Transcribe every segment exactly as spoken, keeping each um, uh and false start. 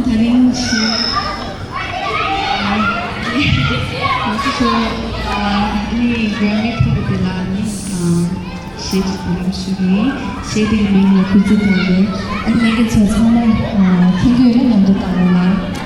ད་རིང་ཞིག་ང་ཚོ་ཚོ་ཨ་ནི་གྷ་ར་མི་ཐོབ་པ་དེ་ལ་ནི་ཨ་གཞས་ཀྱི་བགྲོ་གླེང་ཞུ་གི་ཡིན། གཞས་དེ་གི་མིང་ལ་སྐུ་ཚེ་དང་ལྡན། ཨ་ནི་ལྷན་རྒྱས་ཚོ་ཚང་མ་ཨ་མཁྱེན་གྱི་ཡོད་རེད། མཉམ་དུ་བཏང་རོགས་གནང་།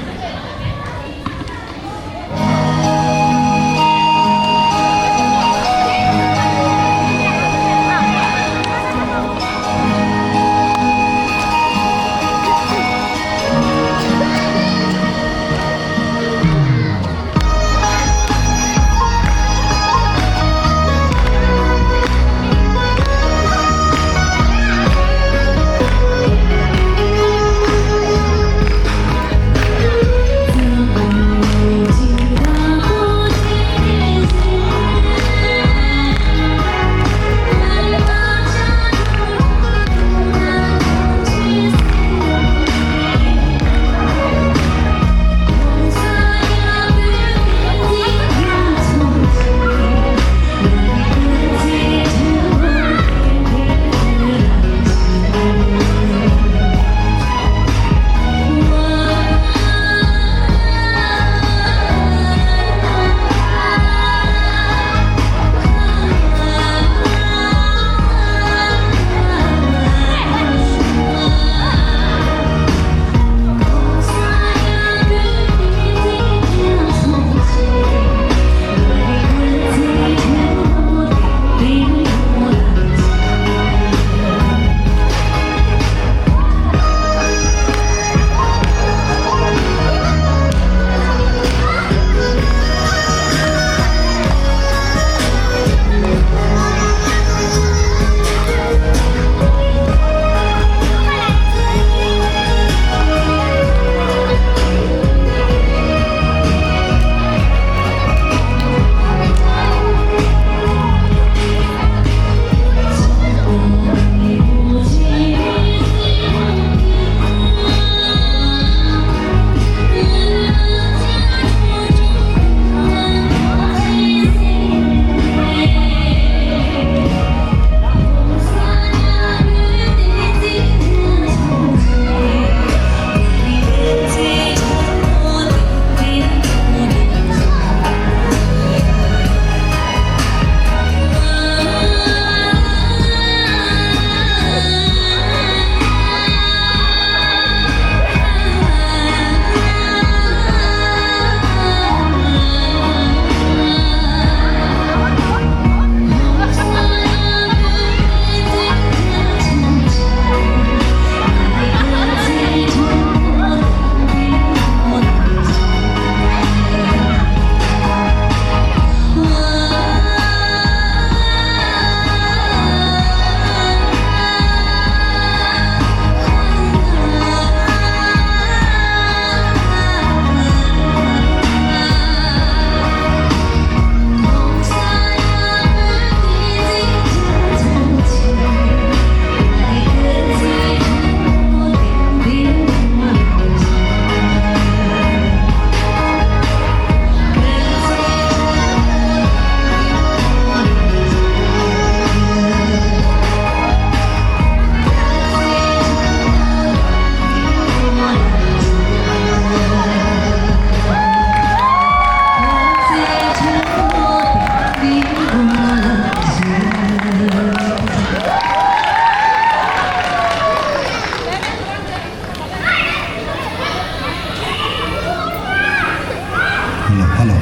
Hello, hello.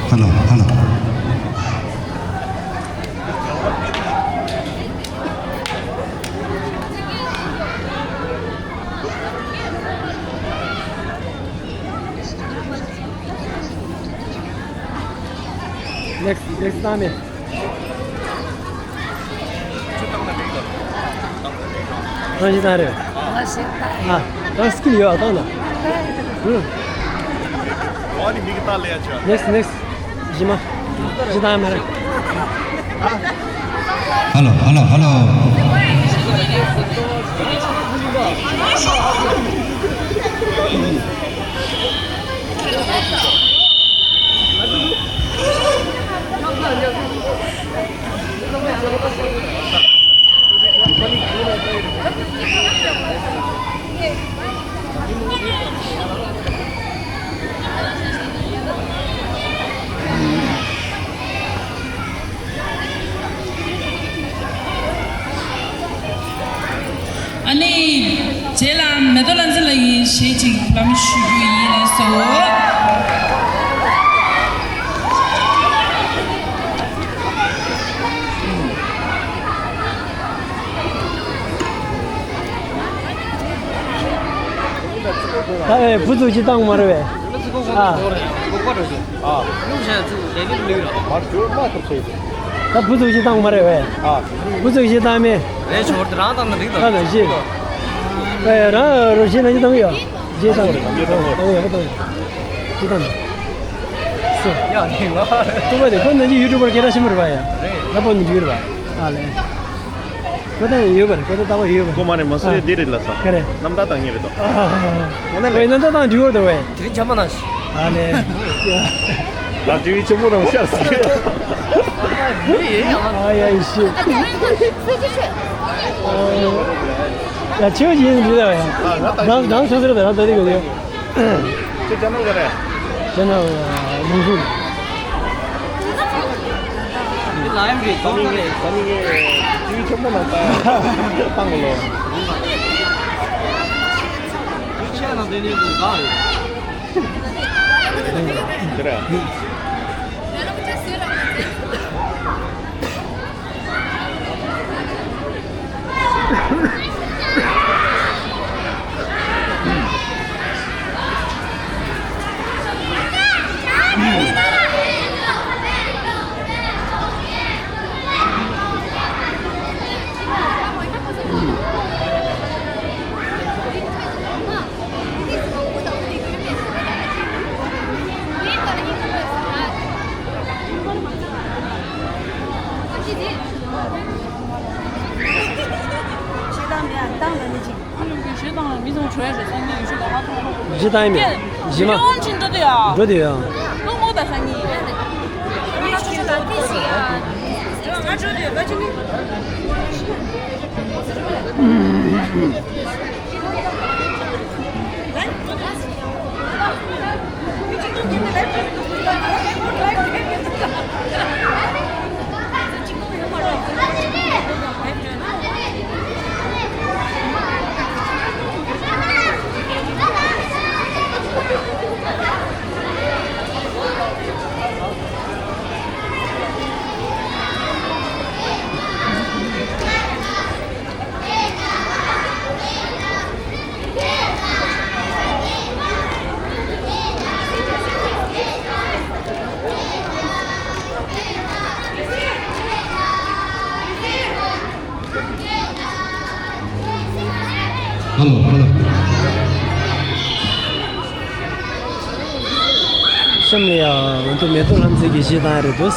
Hello, hello. Next, next time. རང་བཞིན་དང་རེད། ཨ། རང་སི་ཀིལ་ཡོད་ཨ། བཏང་ན། Next, next. གཞི་མ། གཞི་བཏང་ཡ་མ་རེད། Hello, hello, hello. ལ་འཛིན་ལ་ཡིན་ཞེས་ཅིག་ལམ་ཞུ་རྒྱུ་ཡིན་ལགས་སོ། ད་ཨེ་བུ་ཚོ་ཅི་བཏང་མ་རེད་པས། ཨ། ད་བུ་ཚོ་ཅི་བཏང་མ་རེད་པས། ཨ། བུ་ཚོ་ཅི་བཏང་མེད། རེད་ཆོག་རང་བཏང་ན་འགྲིག་ད། ད་ད་ཤི། ཨེ་རང་རོ་ཤི་ན་ཅི་བཏང་ཡོད། ཅི་བཏང་ཡོད། བཏང་ཡོད། བཏང་ཡོད། ཅི་བཏང་ཡོད། སུ། ཡ་ནི་ང་། ཏུ་བ་དེ་ཁོ་ན་ཅི་ཡུ་ཊུབ་པར་སྐད་གྲགས་ཆེན་པོ་རེད་པ་ཡ། རེད། ལ་པོ་ནི་འགྲིག་རེད་པ། ཨ་ལེ། ཁོ་ད་ཡོད་པ་རེད། ཁོ་ད་ལྟ་བ་ཡོད་པ་རེད། ཁོ་མ་རེད། མ་སུ་ཡོད་འདི་རེད་ལ་ས། ག་རེ། རྣམ་ཐར་དང་ཉེ་རེད་དོ། ཨ་ཧ་ཧ་ཧ། ངོ་ནས་ལེ། ཨོ་ཡིན་ན་ད་དང་འགྲིག་ཡོད་དོ་བས། དེ་རིང་འཇམ་པ་ན་ཤི། ཨ་ལེ། ལ་ཏི་བི་ཆེན་པོ་རང་ཤར་སི། ཨ་ཡ་ཡི་ཤི། ཡ་ཆེ་བ་ཡིན་འདི་ལ་ཡ། རང་རང་ཆོས་ཟེར་དང་རང་ད་དེ་གོ་ཡོད། ཁྱེད་ཅ་ནལ་ག་རེ། ཅ་ནལ་ལུང་ཁུལ། འདི་ལ་ཡང་རེད། ད་ནི་ངས་ད་ནི་ངས་ཏི་བི་ཆེན་པོ་ནང་ལྟ་བཏང་གོ་ལོ། ཁྱེད་ནང་དེ་ནས་འདུག་ག་རེད། དེ་རེད། ཞེ་སྡང་མེད་ཨ་བཏང་ལ་ནི་ཅིག་ཨ་ལུ་གི་ཞེ་སྡང་ལ་མི་ཚང་བྲོས་རེད་སང་ཉིན་ཡོད་ཤུགས་ལ་ཧ་ཐོང་ཧ་ཐོང་། ཞེ་སྡང་མེད། ཞེ་མ། ཡོང་ཕྱིན་འགྲོ་དུས་ཡ། འགྲོ་དུས་ཡ། ལོ་ངོ་ད་སང་ཉིན། ང་འགྲོ་དུས་ང་ཅི་ནི། ཧ་ལོ། ཧ་ལོ། གཤམ་ལ་ཡང་ང་ཚོ་མེ་ཏོག་ལྷ་མཛེས་ཀྱི་གཞས་བཏང་ཡ་རེད་འདུག